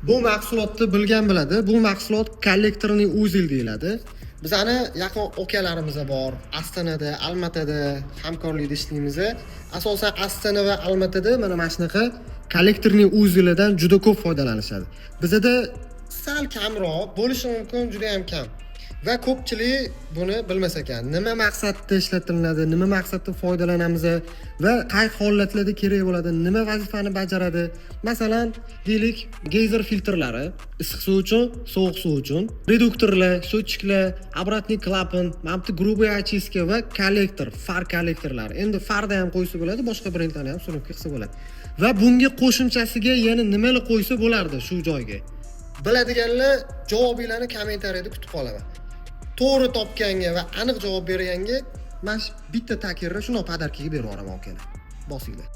Bu mahsulotni bilgan biladi. Bu mahsulot коллекторный узел deyiladi. Bizani yaqin okalarimiz bor. Ostonada, Almatada hamkorlikda ishlaymiz. Asosan Ostona va Almatada mana shunaqa коллекторный узел idan juda ko'p foydalanishadi. Bizada sal kamroq bo'lishi mumkin, juda ham kam. Va ko'pchilik buni bilmas ekan. Nima maqsadda ishlatiladi, nima maqsadda foydalanamiz va qay holatlarda kerak bo'ladi, nima vazifani bajaradi. Masalan, deylik, geyzer filtrlari issiq suv uchun, sovuq suv uchun, reduktorlar, счетчик lar, обратный klapan, mana bu грубая очистка va kollektor, far kollektorlari. Endi farda ham qo'ysa bo'ladi, boshqa brendlarni ham установка qilsa bo'ladi. Va bunga qo'shimchasiga yana nimalar qo'ysa bo'lardi shu joyga? Biladiganlar, javobinglarni kommentariyada kutib qolaman. To'g'ri topganga va aniq javob berganga mana shu bitta takerni shundoq подарка ga berib yuboraman, akalar. Bosinglar.